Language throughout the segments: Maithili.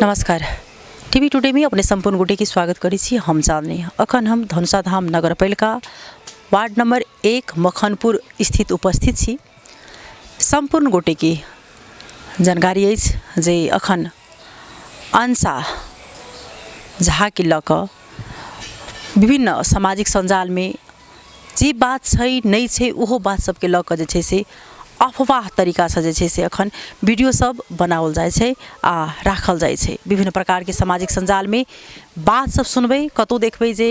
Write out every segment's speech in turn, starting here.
नमस्कार, टीवी टुडे में अपने सम्पूर्ण गोटे के स्वागत करै छी। हम चांदनी। अखन हम धनुषाधाम नगरपालिका वार्ड नंबर 1 मखनपुर स्थित उपस्थित छी। सम्पूर्ण गोटे के जानकारी अछि जे अखन अंशा झा के लऽ कऽ विभिन्न सामाजिक सञ्जालमे जे बात छै नहि छै ओहो बात सबके लऽ कऽ जे छै से अफवाह तरीकासँ जे छै से अखन वीडियो सब बनाओल जाइ छै आ राखल जाइ छै। विभिन्न प्रकारके सामाजिक सञ्जालमे बात सब सुनबै, कतहु देखबै जे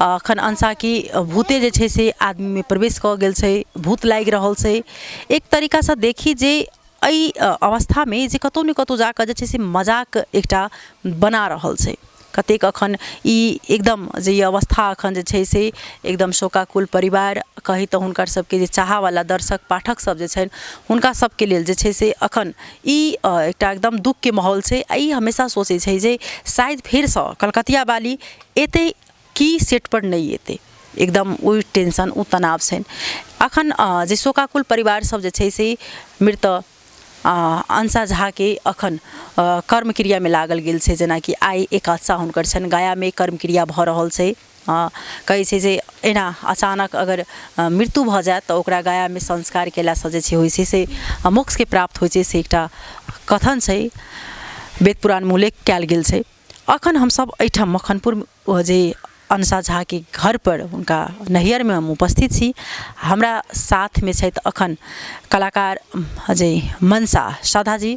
अखन अंशाके भूते जे छै से आदमीमे प्रवेश कऽ गेल छै, भूत लागि रहल छै। एक तरीकासँ देखी जे एहि अवस्थामे जे कतहु ने कतहु जाकऽ जे छै से मजाक एकटा बना रहल छै। कतेक अखन ई एकदम जे ई अवस्था अखन जे छै से एकदम शोकाकुल परिवार कही तऽ हुनकर सबके जे चाहऽवला दर्शक पाठक सब जे छनि हुनका सबके लेल जे छै से अखन ई एकटा एकदम दुःखके माहौल छै। आ ई हमेशा सोचै छै जे शायद फेरसँ कलकतिया बाली एतै कि सेटपर नहि एतै, एकदम ओहि टेंशन ओ तनाव छनि। अखन जे शोकाकुल परिवार सब जे छै से मृत अंशा झाके अखन कर्म क्रियामे लागल गेल छै। जेनाकि आइ एकादशा हुनकर छनि, गयामे कर्म क्रिया भऽ रहल छै। कहै छै जे एना अचानक अगर मृत्यु भऽ जायत तऽ ओकरा गयामे संस्कार कयलासँ जे छै होइ छै से मोक्षके प्राप्त होइ छै, से एकटा कथन छै, वेद पुराणमे उल्लेख कयल गेल छै। अखन हमसभ एहिठाम मखनपुर जे अंशा झाके घरपर हुनका नैहरमे हम उपस्थित छी। हमरा साथमे छथि अखन कलाकार जे मनसा साधा जी।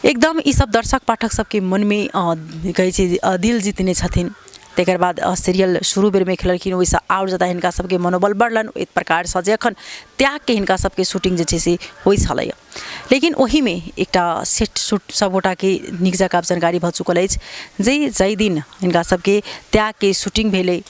एकदम ई सब दर्शक पाठक सबके मनमे कहै छै जे दिल जीतने छथिन। तकर बाद सीरियल शुरू बेरमे खेललखिन, ओहिसँ आओर ज्यादा हिनका सबके मनोबल बढ़लनि। एक प्रकारसँ जे अखन त्यागके हिनका सबके शूटिंग जे छै से होइ छलैए, लेकिन ओहिमे एकटा सेट सूट सभगोटाके नीक जकाँ जानकारी भऽ चुकल अछि जे जाहि दिन हिनका सबके त्यागके शूटिंग भेलै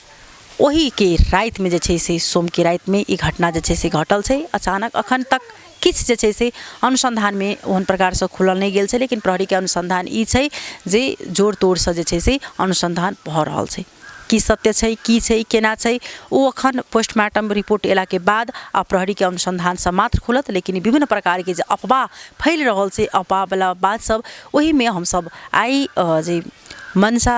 ओहिके रातिमे जे छै से सोमके रातिमे ई घटना जे छै से घटल छै। अचानक अखन तक किछु जे छै से अनुसन्धानमे ओहन प्रकारसँ खुलल नहि गेल छै, लेकिन प्रहरीके अनुसन्धान ई छै जे जोर तोरसँ जे छै से अनुसन्धान भऽ रहल छै। की सत्य छै, की छै, केना छै, ओ अखन पोस्टमार्टम रिपोर्ट अयलाके बाद आ प्रहरीके अनुसन्धानसँ मात्र खुलत। लेकिन विभिन्न प्रकारके जे अफवाह फैल रहल छै, अफवाहवला बात सब, ओहिमे हमसब आइ जे मनसा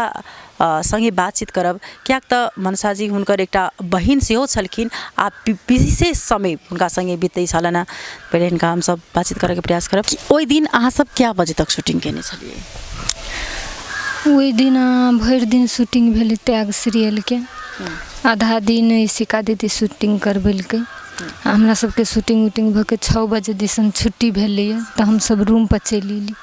सङ्गे बातचीत करब, किएक तऽ मनसा जी हुनकर एकटा बहिन सेहो छलखिन आ विशेष समय हुनका सङ्गे बितै छलनि हेँ। पहिले हिनका हमसब बातचीत करैके प्रयास करब कि ओहि दिन अहाँ सब कए बजे तक शूटिंग केने छलियै? ओहि दिन भरि दिन शूटिंग भेलै त्याग सीरियलके। आधा दिन सिका दीदी शूटिंग करबेलकै। हमरा सबके शूटिंग उटिंग भऽ के 6 बजे दिसन छुट्टी भेलैए तऽ हमसब रूमपर चलि एली।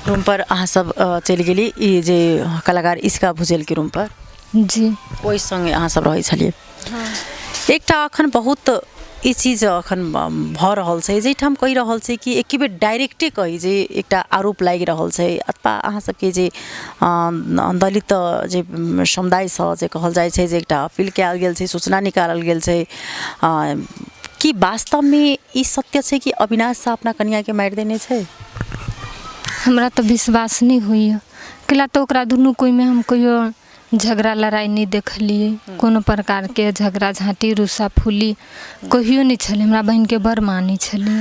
रूमपर अहाँ सब चलि गेली, ई जे कलाकार इसका भुजेलके रूमपर? जी। ओहि सङ्गे अहाँ सब रहै छलियै? एकटा अखन बहुत ई चीज अखन भऽ रहल छै जाहिठाम कहि रहल छै कि एके बेर डायरेक्टे कही जे एकटा आरोप लागि रहल छै अथवा अहाँ सबके जे दलित जे समुदायसँ जे कहल जाइ छै जे एकटा अपील कयल गेल छै, सूचना निकालल गेल छै, की वास्तवमे ई सत्य छै कि अविनाश साह अपना कनियाँके मारि देने छै? हमरा तऽ विश्वास नहि होइए, कैला तऽ ओकरा दुनू कोइमे हम कहियो झगड़ा लड़ाइ नहि देखलियै। कोनो प्रकारके झगड़ा झाँटी रूसा फूली कहियो नहि छलै। हमरा बहिनके बड़ मानै छलै।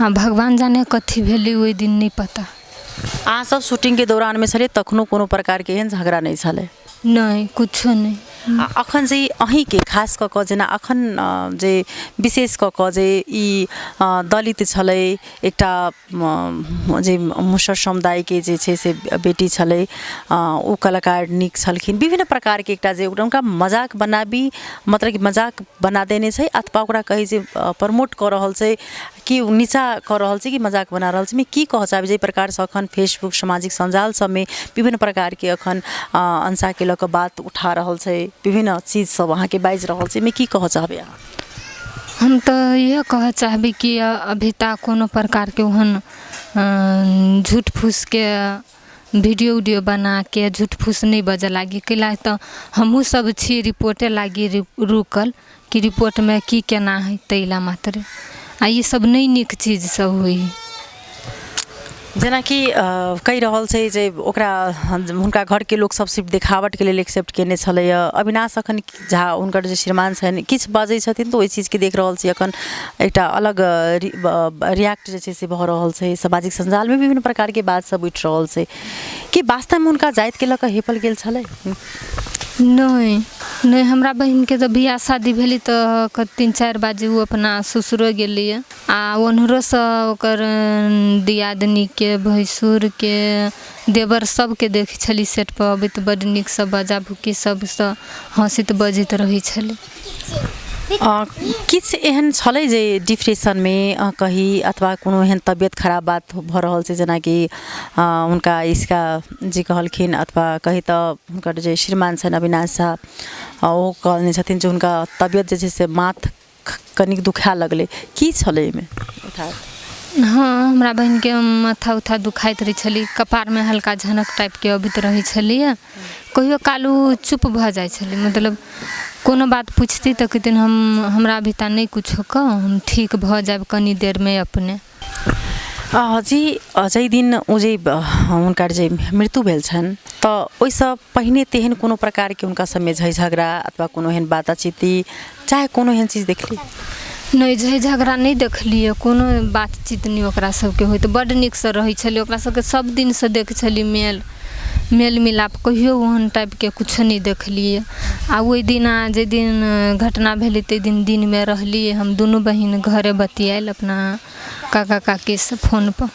आ भगवान जाने कथी भेलै ओहि दिन, नहि पता। अहाँ सब शूटिंगके दौरानमे छलियै तखनो कोनो प्रकारके एहन झगड़ा नहि छलै? नहि, कुछो नहि। आ अखन जे अहीँके खास कऽ कऽ जेना अखन जे विशेष कऽ कऽ जे ई दलित छलै, एकटा जे मुसहर समुदायके जे छै से बेटी छलै, ओ कलाकार नीक छलखिन, विभिन्न प्रकारके एकटा जे हुनका मजाक बनाबी, मतलब कि मजाक बना देने छै अथवा ओकरा कहै छै प्रमोट कऽ रहल छै कि नीचा कऽ रहल छै कि मजाक बना रहल छै, की कहऽ चाहबै? जाहि प्रकारसँ अखन फेसबुक सामाजिक सञ्जाल सबमे विभिन्न प्रकारके अखन अंशाके लऽ कऽ बात उठा रहल छै, विभिन्न चीज सब अहाँके बाजि रहल छै, एहिमे की कहऽ चाहबै अहाँ? हम तऽ इएह कहऽ चाहबै कि अभी तक कोनो प्रकारके ओहन झूठ फूसके वीडियो उडियो बनाके झूठ फूस नहि बजऽ लागी, कैला तऽ हमहूँ सब छी रिपोर्टे लागी रुकल कि रिपोर्टमे की केना हइ, ताहि लए मात्र। आ ई सब नहि नीक चीज सब होइ हइ। जेनाकि कहि रहल छै जे ओकरा हुनका घरके लोक सब सिर्फ देखावटके लेल एक्सेप्ट केने छलैए। अविनाश अखन झा हुनकर जे श्रीमान छनि किछु बाजै छथिन तऽ ओहि चीजके देख रहल छी अखन एकटा अलग रिएक्ट जे छै से भऽ रहल छै। सामाजिक सञ्जालमे विभिन्न प्रकारके बात सब उठि रहल छै कि वास्तवमे हुनका जातिके लऽ कऽ हेपल गेल छलै? नहि नहि, हमरा बहिनके तऽ बियाह शादी भेलै तऽ 3-4 बाजे ओ अपना ससुरो गेलैए आ ओन्हरोसँ ओकर दियादनीके भैंसुरके देवर सबके देखै छली सेटपर अबैत, बड्ड नीकसँ बाजा भुक्की सबसँ हँसैत बजैत रहै छलै। किछु एहन छलै जे डिप्रेशनमे कही अथवा कोनो एहन तबियत खराब बात भऽ रहल छै, जेनाकि हुनका इसका जी कहलखिन अथवा कही तऽ हुनकर जे श्रीमान छनि अविनाश झा ओ कहने छथिन जे हुनका तबियत जे छै से माथ कनिक दुखाए लगलै, की छलै एहिमे? हँ, हमरा बहिनके माथा उथा दुखाइत रहै छलै, कपारमे हल्का झनक टाइपके अबैत रहै छलैए। कहियो काल ओ चुप भऽ जाइ छलै, मतलब कोनो बात पुछती तऽ कहथिन हम हमरा अभी तऽ नहि कुछो कऽ, हम ठीक भऽ जायब कनी देरमे अपने। जी, जाहि दिन ओ जे हुनकर जे मृत्यु भेल छनि तऽ ओहिसँ पहिने तेहन कोनो प्रकारके हुनका सबमे झै झगड़ा अथवा कोनो एहन बाताचीती चाहे कोनो एहन चीज देखली? नहि, झै झगड़ा नहि देखलियै, कोनो बातचीत नहि ओकरा सबके होइत, बड्ड नीकसँ रहै छलै। ओकरा सबके सब दिनसँ देखै छलियै मेल मेल मिलाप, कहियो ओहन टाइपके किछो नहि देखलियै। आ ओहि दिना जाहि दिन घटना भेलै ताहि दिन दिनमे रहलियै हम दुनू बहिन घरे बतियायल अपना काका काकीसँ फोनपर।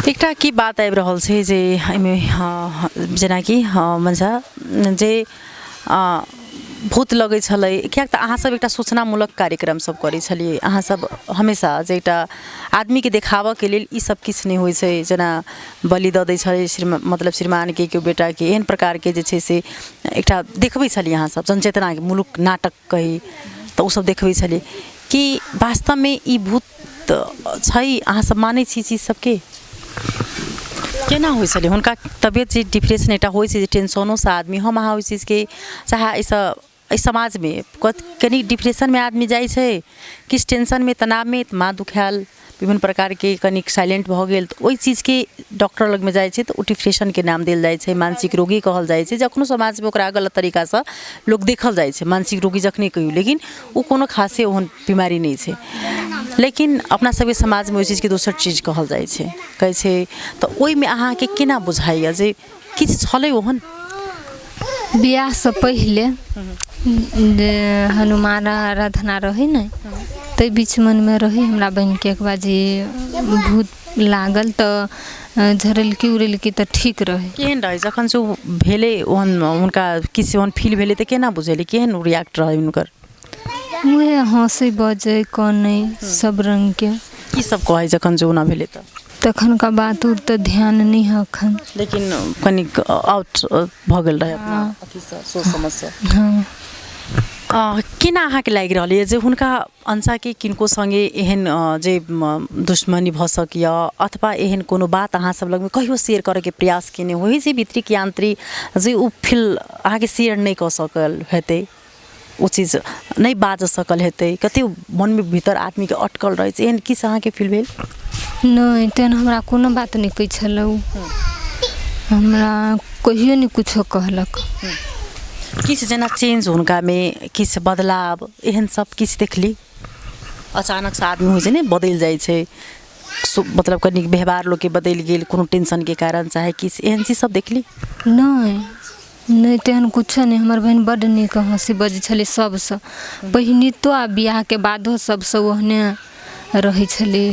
एकटा की बात आबि रहल छै जे एहिमे जेनाकि मंझा जे भूत लगै छलै, किएक तऽ अहाँसभ एकटा सूचनामूलक कार्यक्रम सब करै छलियै अहाँसभ हमेशा, जे एकटा आदमीके देखाबऽके लेल ई सब किछु नहि होइ छै, जेना बलि दऽ दै छै श्री मतलब श्रीमानके केओ बेटाके, एहन प्रकारके जे छै से एकटा देखबै छलियै अहाँसभ जनचेतनाके मुलुक नाटक कही तऽ ओसभ देखबै छलियै कि वास्तवमे ई भूत छै। अहाँसभ मानै छी चीज सबके? केना होइ छलै हुनका तबियत जे डिप्रेशन एकटा होइ छै जे टेंशनोसँ आदमी हम अहाँ ओहि चीजके चाहे एहिसँ एहि समाजमे कनि डिप्रेशनमे आदमी जाइ छै, किछु टेंशनमे तनावमे तऽ माथ दुखायल, विभिन्न प्रकारके कनिक साइलेंट भऽ गेल तऽ ओहि चीजके डॉक्टर लगमे जाइ छै तऽ ओ डिप्रेशनके नाम देल जाइ छै, मानसिक रोगी कहल जाइ छै। जखनो समाजमे ओकरा गलत तरीकासँ लोक देखल जाइ छै मानसिक रोगी जखने कहियौ, लेकिन ओ कोनो खासे ओहन बीमारी नहि छै, लेकिन अपना सबके समाजमे ओहि चीजके दोसर चीज कहल जाइ छै, कहै छै। तऽ ओहिमे अहाँके केना बुझाइए जे किछु छलै ओहन? बियाहसँ पहिले जे हनुमान आराधना रहै ने ताहि बीच मनमे रहै हमरा बहिनके एक बार जे भूत लागल तऽ झड़ेलकी उड़ेलकी तऽ ठीक रहै। केहन रहै जखन से ओ भेलै ओहन हुनका किछु ओहन फील भेलै तऽ केना बुझेलै, केहन रिएक्ट रहै हुनकर? उएह हँसै बजै कनै सब रङ्गके। की सब कहै जखन जे ओना भेलै तऽ? तखनका बात उत तऽ ध्यान नहि है अखन, लेकिन कनिक आउट भऽ गेल रहै अपना अथीसँ सोच समझसँ। हँ। केना अहाँके लागि रहल यऽ जे हुनका अंशाके किनको सङ्गे एहन जे दुश्मनी भऽ सकैए अथवा एहन कोनो बात अहाँ सब लगमे कहियो शेयर करैके प्रयास केने होइ जे भीतरीके आन्तरिक जे ओ फील अहाँके शेयर नहि कऽ सकल हेतै, ओ चीज नहि बाजऽ सकल हेतै, कते मनमे भीतर आदमीके अटकल रहै छै, एहन किछु अहाँके फील भेल? नहि, तेहन हमरा कोनो बात नहि कहै छलै ओ, हमरा कहियो नहि कुछो कहलक। किछु जेना चेंज हुनकामे किछु बदलाव एहन सब किछु देखली? अचानक से आदमी होइ छै ने बदलि जाइ छै, मतलब कनि व्यवहार लोकके बदलि गेल कोनो टेंशनके कारण चाहे किछु एहन चीज सब देखली? नहि नहि, तेहन कुछो नहि। हमर बहिन बड्ड नीक हँसी बजै छलै सबसँ पहिनितो आ बियाहके बादो सबसँ ओहने रहै छलै।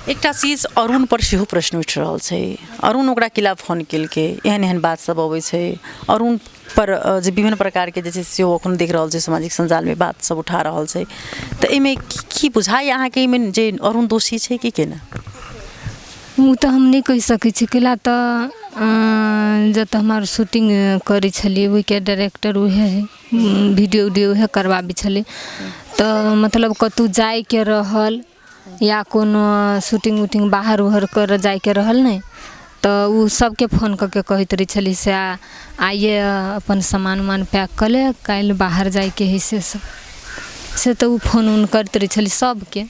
एकटा चीज अरुण पर सेहो प्रश्न उठि रहल छै, अरुण ओकरा किला फोन केलकै, एहन एहन बात सब अबै छै अरुण पर, जे विभिन्न प्रकारके जे छै सेहो अखन देख रहल छै सामाजिक सञ्जालमे बात सब उठा रहल छै, तऽ एहिमे की बुझाइए अहाँके एहिमे जे अरुण दोषी छै कि केना? ओ तऽ हम नहि कहि सकै छी, कैला तऽ जतऽ हमर शूटिंग करै छलियै ओहिके डायरेक्टर उएह हइ, वीडियो उडियो उएह करबाबै छलै, तऽ मतलब कतहु जाइके रहल या कोनो शूटिंग उटिंग बाहर उहर करऽ जाइके रहल ने तऽ ओ सबके फोन कऽ के कहैत रहै छलै से आइए अपन सामान उमान पैक कऽ ले, काल्हि बाहर जाइके हइ, से सब से तऽ ओ फोन उन करैत रहै छलै सबके।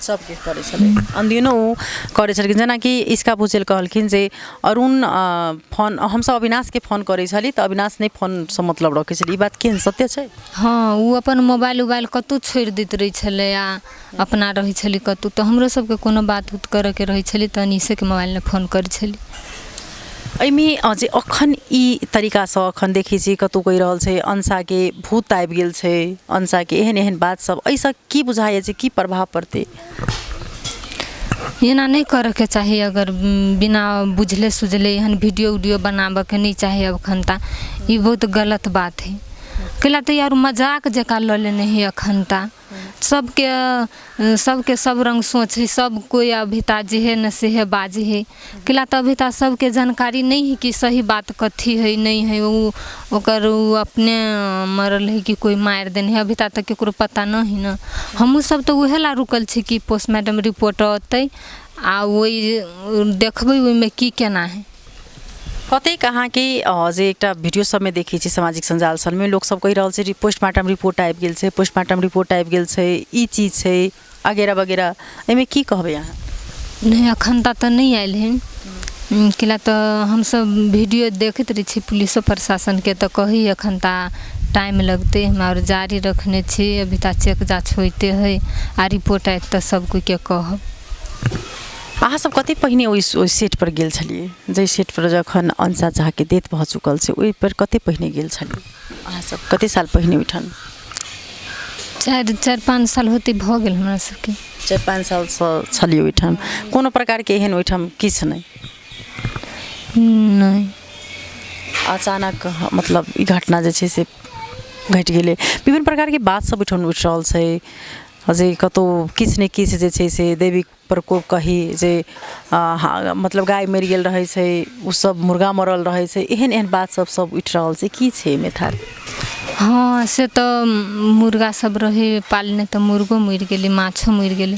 सबके करै छलै, अनदिनो ओ करै छलखिन। जेनाकि इसका भुजेल कहलखिन जे अरुण फोन, हमसब अविनाशके फोन करै छली तऽ अविनाश नहि फोनसँ मतलब रखै छलै। ई बात केहन सत्य छै? हँ, ओ अपन मोबाइल उबाइल कतहु छोड़ि दैत रहै छलै आ अपना रहै छलै कतहु, तऽ हमरो सबके कोनो बात उत करऽके रहै छलै तऽ अनीसेके मोबाइलमे फोन करै छली। एहिमे जे अखन ई तरीकासँ अखन देखै छी कतहु कहि रहल छै अंशाके भूत आबि गेल छै, अंशाके एहन एहन बात सब, एहिसँ की बुझाइए जे की प्रभाव पड़तै? एना नहि करऽके चाही। अगर बिना बुझले सुझले एहन वीडियो उडियो बनाबऽके नहि चाही अखन ता, ई बहुत गलत बात है। कैला तऽ यार मजाक जकाँ लऽ लेने है अखन ता। सबके सबके सब रङ्ग सोच है, सब कोइ अभी ता जेहे ने सेहे बाजै है। कैला तऽ अभी ता सबके जानकारी नहि है कि सही बात कथी है नहि है। ओ ओकर ओ अपने मरल है कि कोइ मारि देने है, अभी ता तऽ ककरो पता नहि है ने। हमहूँ सब तऽ उहे ला रुकल छी कि पोस्टमार्टम रिपोर्ट अतै आ ओहि देखबै ओहिमे की केना है। कतेक अहाँके जे एकटा वीडियो सबमे देखै छी सामाजिक सञ्जाल सबमे, लोकसब कहि रहल छै पोस्टमार्टम रिपोर्ट आबि गेल छै, पोस्टमार्टम रिपोर्ट आबि गेल छै, ई चीज छै वगैरह वगैरह, एहिमे की कहबै अहाँ? नहि, अखन तक तऽ नहि आयल हन। कैला तऽ हमसब वीडियो देखैत रहै छी पुलिसो प्रशासनके, तऽ कहै अखन ता टाइम लगतै, हमरा आर जारी रखने छी, अभी ता चेक जाँच होइते है आ रिपोर्ट आयत तऽ सब कोइके कहब। अहाँ सब कतेक पहिने ओहि सेट पर गेल छलियै, जाहि सेट पर जखन अंशा झाके डेथ भऽ चुकल छै, ओहि पर कतेक पहिने गेल छलियै अहाँ सब, कतेक साल पहिने ओहिठाम? 4-5 साल होते भऽ गेल हमरा सबके। 4-5 सालसँ छलियै ओहिठाम, कोनो प्रकारके एहन ओहिठाम किछु नहि? नहि। अचानक मतलब ई घटना जे छै से घटि गेलै। विभिन्न प्रकारके बात सब ओहिठाम उठि रहल छै जे कतहु किछु ने किछु जे छै से देवी प्रकोप कही जे मतलब गाय मरि गेल रहै छै, ओ सब मुर्गा मरल रहै छै, एहन एहन बात सब सब उठि रहल छै, की छै एहिमे थाह? हँ, से तऽ मुर्गा सब रहै पालने तऽ मुर्गो मरि गेलै, माछो मरि गेलै,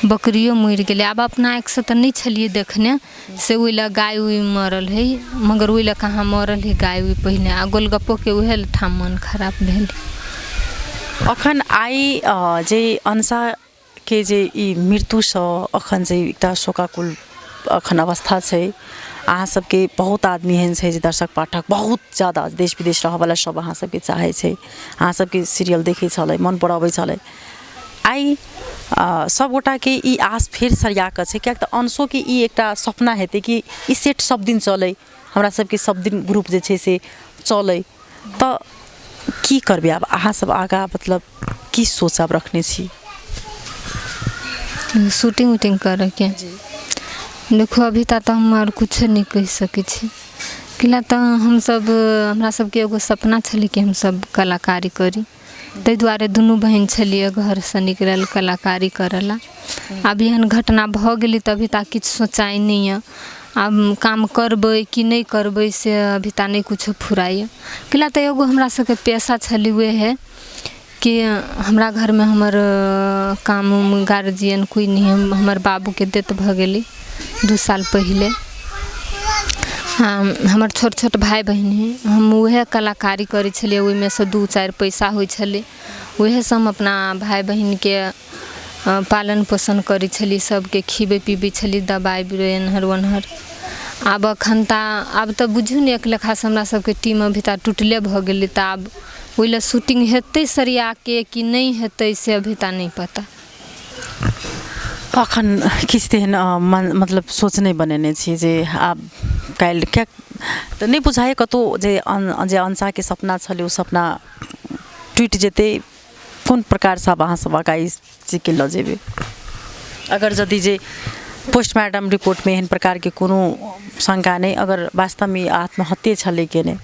बकरियो मरि गेलै। आब अपना आँखिसँ तऽ नहि छलियै देखने से ओहि लए गाय उय मरल है, मगर ओहि लए कहाँ मरल है गाय उय पहिने। आ गोलगप्पोके उएह ठाम मन खराब भेल। अखन आइ जे अंशाके जे ई मृत्युसँ अखन जे एकटा शोकाकुल अखन अवस्था छै, अहाँ सबके बहुत आदमी एहन छै जे दर्शक पाठक बहुत ज्यादा देश विदेश रहऽवला सब अहाँ सबके चाहै छै, अहाँ सबके सीरियल देखै छलै, मन पड़बै छलै। आइ सबगोटाके ई आस फेर सरिया कऽ छै, किएक तऽ अंशोके ई एकटा सपना हेतै कि ई सेट सब दिन चलै, हमरा सबके सब दिन ग्रुप जे छै से चलै, तऽ की करबै आब अहाँ सब आगाँ, मतलब की सोच आब रखने छी? शूटिंग उटिंग करऽके देखू अभी तक तऽ हम आर किछो नहि कहि सकै छी। कैला तऽ हमसब हमरा सबके एगो सपना छलै कि हमसब कलाकारी करी, ताहि दुआरे दुनू बहिन छलियै घरसँ निकलल कलाकारी करऽ ला। आब एहन घटना भऽ गेलै तऽ अभी तक किछु सोचाइ नहि यऽ, आब काम करबै कि नहि करबै से अभी तक नहि किछो फुराइए। कैला तऽ एगो हमरा सबके पेशा छलै उएह कि हमरा घरमे हमर काम उम गार्जियन कोइ नहि है, हमर बाबूके डेथ भऽ गेलै 2 साल पहिले। हमर छोट छोट भाय बहिन है, हम उएह कलाकारी करै छलियै, ओहिमे सँ 2-4 पैसा होइ छलै, उएहसँ हम अपना भाय बहिनके पालन पोषण करै छलियै, सबके खिबै पिबै छलियै, दबाइ बिरो एन्हर ओन्हर। आब अखन तऽ आब तऽ बुझू ने एक लेखासँ हमरा सबके टीम अभी तऽ टूटले भऽ गेलै, तऽ आब ओहि लए शूटिंग हेतै सरियाके कि नहि हेतै से अभी तऽ नहि पता। अखन किछु तेहन मतलब सोच नहि बनेने छी जे आब काल्हि किएक तऽ नहि बुझाइए कतहु जे जे अंशाके सपना छलै ओ सपना टूटि जेतै, कोन प्रकारसँ आब अहाँ सब आगाँ ई चीजके लऽ जेबै? अगर यदि जे पोस्टमार्टम रिपोर्टमे एहन प्रकारके कोनो शङ्का नहि, अगर वास्तवमे आत्महत्ये छलै केने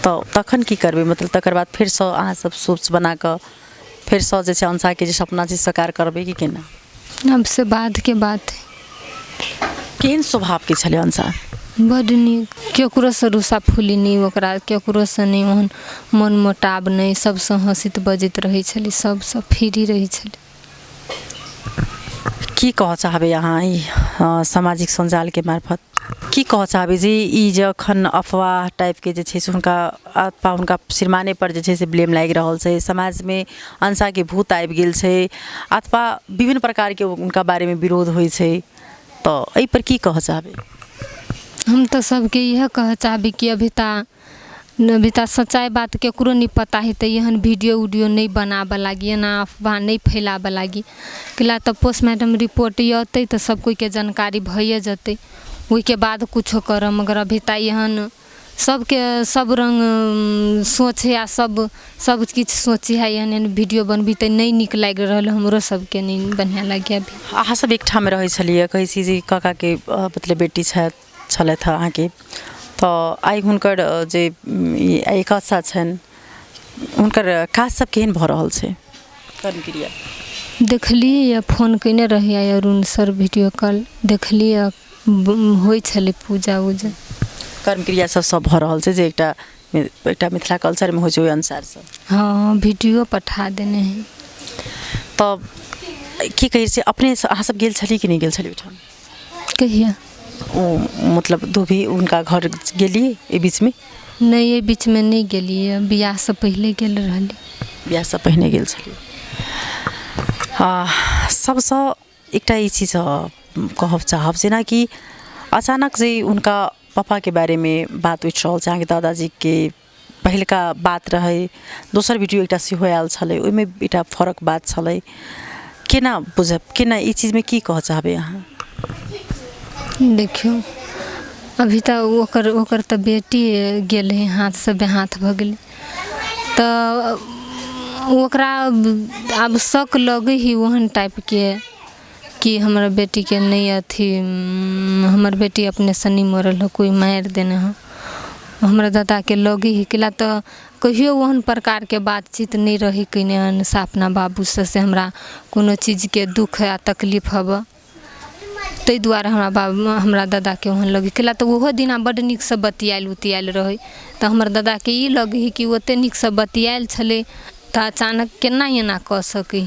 तऽ तखन की करबै? मतलब तकर बाद फेरसँ अहाँ सब सोच बना कऽ फेरसँ जे छै अंशाके जे सपना छै साकार करबै कि केना? अब से बादके बात है। केहन स्वभावके छलै अंशा? बड्ड नीक, केकरोसँ रूसा फूली नहि ओकरा, केकरोसँ नहि ओहन मन मोटाव नहि, सबसँ हँसैत बजैत रहै छलै, सबसँ फ्री रहै छलै। की कहऽ चाहबै अहाँ ई सामाजिक सञ्जालके मार्फत? की कहऽ चाहबै जे ई जखन अफवाह टाइपके जे छै से हुनका अथवा हुनका श्रीमाने पर जे छै से ब्लेम लागि रहल छै, समाजमे अंशाके भूत आबि गेल छै अथवा विभिन्न प्रकारके हुनका बारेमे विरोध होइ छै, तऽ एहिपर की कहऽ चाहबै? हम तऽ सबके इएह कहऽ चाहबै कि अभी तऽ सच्चाइ बात केकरो नहि पता है, तऽ एहन वीडियो उडियो नहि बनाबऽ लागी, एना अफवाह नहि फैलाबऽ लागी। कैला तऽ पोस्टमार्टम रिपोर्ट अतै तऽ सब कोइके जानकारी भइए जेतै, ओहिके बाद कुछो करब। मगर अभी तऽ एहन सबके सब रङ्ग सोच है आ सब सब किछु सोचै है, एहन एहन वीडियो बनबी तऽ नहि नीक लागि रहल, हमरो सबके नहि बढ़िआँ लागि। अभी अहाँ सब एकठाम रहै छलियै, कहै छी जे काकाके मतलब बेटी छलथि अहाँके, तऽ आइ हुनकर जे एकादशा छनि, हुनकर काज सब केहन भऽ रहल छै, कर्मक्रिया? देखलियै, फोन कयने रहियै अरुण सर, वीडियो कॉल देखलियै, होइ छलै पूजा उजा, कर्मक्रिया सब सब भऽ रहल छै जे एकटा एकटा मिथिला कल्चरमे होइ छै ओहि अनुसारसँ। हँ, वीडियो पठा देने है। तब की कहै छै, अपने अहाँ सब गेल छली कि नहि गेल छली ओहिठाम? कहिया? ओ मतलब धोबी हुनका घर गेली एहि बीचमे? नहि, एहि बीचमे नहि गेलियै, बियाहसँ पहिले गेल रहली। बियाहसँ पहिने गेल छलियै। सबसँ एकटा ई चीज कहब चाहब, जेनाकि अचानक जे हुनका पापाके बारेमे बात उठि रहल छै, अहाँके दादाजीके पहिलका बात रहै, दोसर वीडियो एकटा सेहो आयल छलै, ओहिमे एकटा फरक बात छलै, केना बुझब, केना ई चीजमे की कहऽ चाहबै अहाँ? देखियौ, अभी तऽ ओकर ओकर तऽ बेटी गेल है, हाथसँ बेहाथ भऽ गेलै, तऽ ओकरा आब शक लगै है ओहन टाइपके कि हमर बेटीके नहि अथी, हमर बेटी अपनेसँ नहि मरल है, कोइ मारि देने है, हमरा दादाके लगै है। कैला तऽ कहियो ओहन प्रकारके बातचीत नहि रहै कयने हन अपना बाबूसँ, से हमरा कोनो चीजके दुःख या तकलीफ हबऽ, ताहि दुआरे हमरा बाबू हमरा दादाके ओहन लगै। कैला तऽ ओहो दिना बड्ड नीकसँ बतियाएल उतियाएल रहै, तऽ हमर दादाके ई लगै है कि ओते नीकसँ बतियाएल छलै तऽ अचानक केना एना कऽ सकै,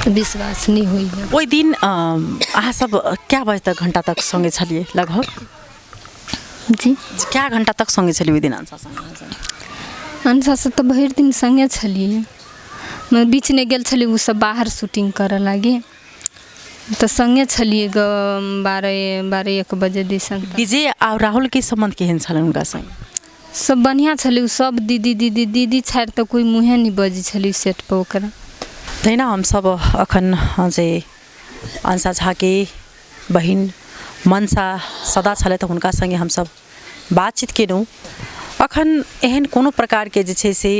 विश्वास नहि होइए। ओहि दिन अहाँ सब कए बजे तक घंटा तक सङ्गे छलियै लगभग? जी, कए घंटा तक सङ्गे छलियै ओहि दिन अंशा सङ्गे? अंशा सब तऽ भरि दिन सङ्गे छलियै, बीच नहि गेल छलियै, ओ सब बाहर शूटिंग करऽ लागी, तऽ सङ्गे छलियै 12-1 बजे दिसन। विजय आ राहुलके सम्बन्ध केहन छलनि हुनका सङ्गे? सब बढ़िआँ छलै, ओ सब दीदी दीदी दीदी छाड़ि तऽ कोइ मुँहे नहि बजै छलै सेट पर ओकरा। तहिना हमसब अखन जे अंशा झाके बहिन मनसा सदा छलथि, हुनका सङ्गे हमसब बातचीत केलहुँ। अखन एहन कोनो प्रकारके जे छै से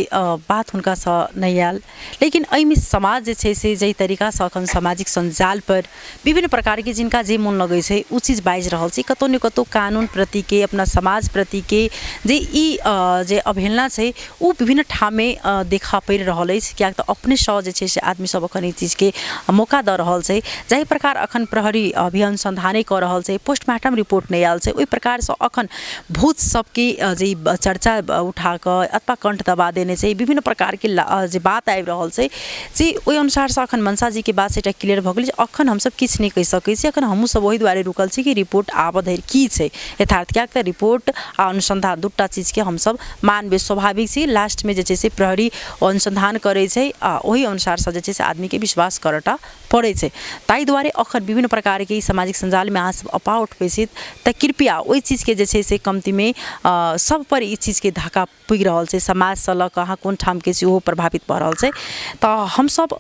बात हुनकासँ नहि आयल, लेकिन एहिमे समाज जे छै से जाहि तरीकासँ अखन सामाजिक सञ्जाल पर विभिन्न प्रकारके जिनका जे मोन लगै छै ओ चीज बाजि रहल छै, कतहु ने कतहु कानून प्रतिके, अपना समाज प्रतिके जे ई जे अवहेलना छै ओ विभिन्न ठाममे देखा पड़ि रहल अछि, किएक तऽ अपनेसँ जे छै से आदमी सब अखन ई चीजके मौका दऽ रहल छै। जाहि प्रकार अखन प्रहरी अभिअनुसन्धाने कऽ रहल छै, पोस्टमार्टम रिपोर्ट नहि आयल छै, ओहि प्रकारसँ अखन भूत सबके जे चर्चा उठा कऽ अथवा कंठ दबा देने छै, विभिन्न प्रकारके जे बात आबि रहल छै, जे ओहि अनुसारसँ अखन मनसाजीके बात से एकटा क्लियर भऽ गेलै जे अखन हमसब किछु नहि कहि सकै छी। अखन हमहूँ सब ओहि दुआरे रुकल छी कि रिपोर्ट आबऽ धरि की छै यथार्थ, किएक तऽ रिपोर्ट आ अनुसन्धान दूटा चीजके हमसब मानबै स्वाभाविक छी। लास्टमे जे छै से प्रहरी अनुसन्धान करै छै आ ओहि अनुसारसँ जे छै से आदमीके विश्वास करऽटा पड़ै छै। ताहि दुआरे अखन विभिन्न प्रकारके सामाजिक सञ्जालमे अहाँ सब अफवाह उठबै छी तऽ कृपया ओहि चीजके जे छै से कमतीमे सब पर ई चीजके धक्का पुगि रहल छै, समाजसँ लऽ कऽ अहाँ कोन ठामके छी ओहो प्रभावित भऽ रहल छै। तऽ हमसब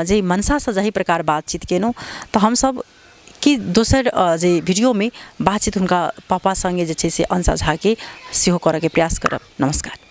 जे मनसासँ जाहि प्रकार बातचीत केलहुँ, तऽ हमसब कि दोसर जे वीडियोमे बातचीत हुनका पापा सङ्गे जे छै से अंशा झाके सेहो करऽके प्रयास करब। नमस्कार।